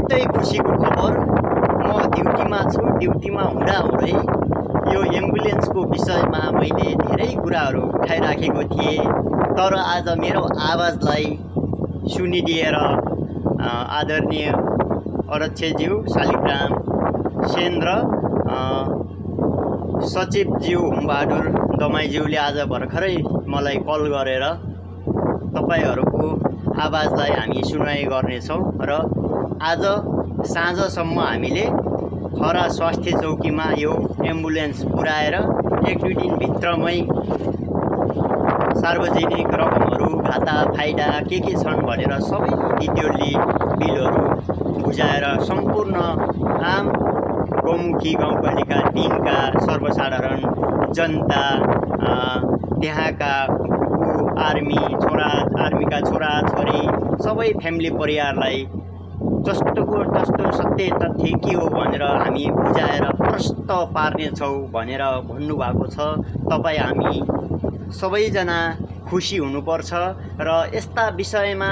अत्यन्तै खुसीको खबर। म ड्युटीमा छु। ड्युटीमा हुँदाहुँदै यो एम्बुलेन्सको विषयमा मैले धेरै कुराहरू उठाइराखेको थिएँ, तर आज मेरो आवाजलाई सुनिदिएर आदरणीय अध्यक्षज्यू शालिग्राम सेन र सचिवज्यू हुमबहादुर दमाईज्यूले आज भर्खरै मलाई कल गरेर तपाईहरूको आवाजलाई हामी सुनाइ गर्नेछौँ र आज साँझसम्म हामीले खरा स्वास्थ्य चौकीमा यो एम्बुलेन्स पुर्याएर 1-2 दिनभित्रमै सार्वजनिक रकमहरू घाटा फाइदा के छन् भनेर सबै डिटेलली बिलहरू बुझाएर सम्पूर्ण आम गौमुखी गाउँपालिका 3 का सर्वसाधारण जनता, त्यहाँका आर्मीका छोराछोरी सबै फ्यामिली परिवारलाई जस्तोको तस्तो सत्य तथ्य के हो भनेर हामी बुझाएर प्रष्ट पार्नेछौँ भनेर भन्नुभएको छ। तपाईँ हामी सबैजना खुसी हुनुपर्छ र यस्ता विषयमा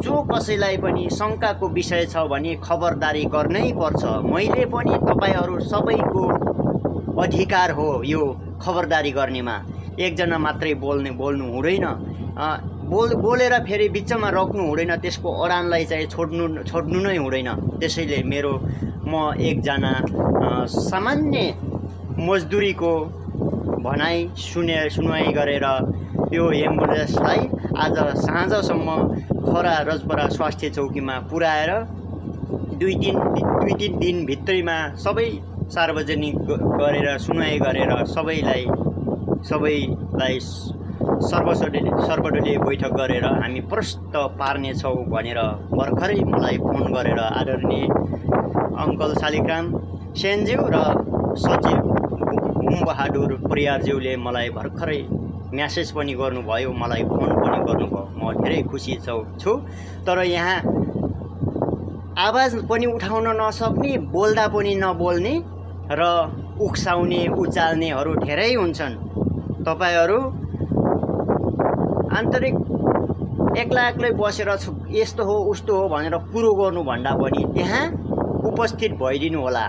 जो कसैलाई पनि शङ्काको विषय छ भने खबरदारी गर्नै पर्छ। मैले पनि तपाईहरू सबैको अधिकार हो यो खबरदारी गर्नेमा। एकजना मात्रै बोल्नु हुँदैन, बोलेर फेरि बिचमा रोक्नु हुँदैन, त्यसको अडानलाई चाहिँ छोड्नु नै हुँदैन। त्यसैले म एकजना सामान्य मजदुरीको भनाइ सुनवाई गरेर यो एम्बुलेन्सलाई आज साँझसम्म खरा रजबरा स्वास्थ्य चौकीमा पुर्याएर 2-3 दिनभित्रैमा सबै सार्वजनिक गरेर सुनवाई गरेर सबैलाई सर्वदलीय बैठक गरेर हामी प्रष्ट पार्नेछौँ भनेर भर्खरै मलाई फोन गरेर आदरणीय अङ्कल शालिग्राम सेनज्यू र सचिव हुमबहादुर परियारज्यूले मलाई भर्खरै म्यासेज पनि गर्नुभयो, मलाई फोन पनि गर्नुभयो। म धेरै खुसी छु। तर यहाँ आवाज पनि उठाउन नसक्ने, बोल्दा पनि नबोल्ने र उक्साउने उचाल्नेहरू धेरै हुन्छन्। तपाईहरू आन्तरिक एक्लै बसेर यस्तो हो उस्तो हो भनेर कुरो गर्नुभन्दा पनि त्यहाँ उपस्थित भइदिनु होला।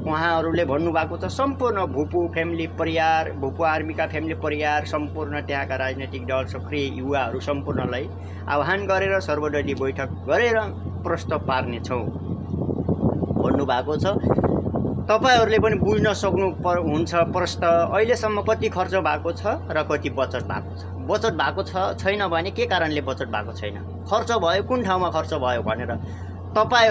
उहाँहरूले भन्नुभएको छ सम्पूर्ण भूपू आर्मीका फ्यामिली परिवार, सम्पूर्ण त्यहाँका राजनैतिक दल, सक्रिय युवाहरू सम्पूर्णलाई आह्वान गरेर सर्वदलीय बैठक गरेर प्रष्ट पार्नेछौँ भन्नुभएको छ। तपाईहरूले पनि बुझ्न सक्नुहुन्छ प्रष्ट अहिलेसम्म कति खर्च भएको छ र कति बचत भएको छ। बचत भएको छैन भने के कारणले बचत भएको छैन, खर्च भयो कुन ठाउँमा खर्च भयो भनेर तपाईँ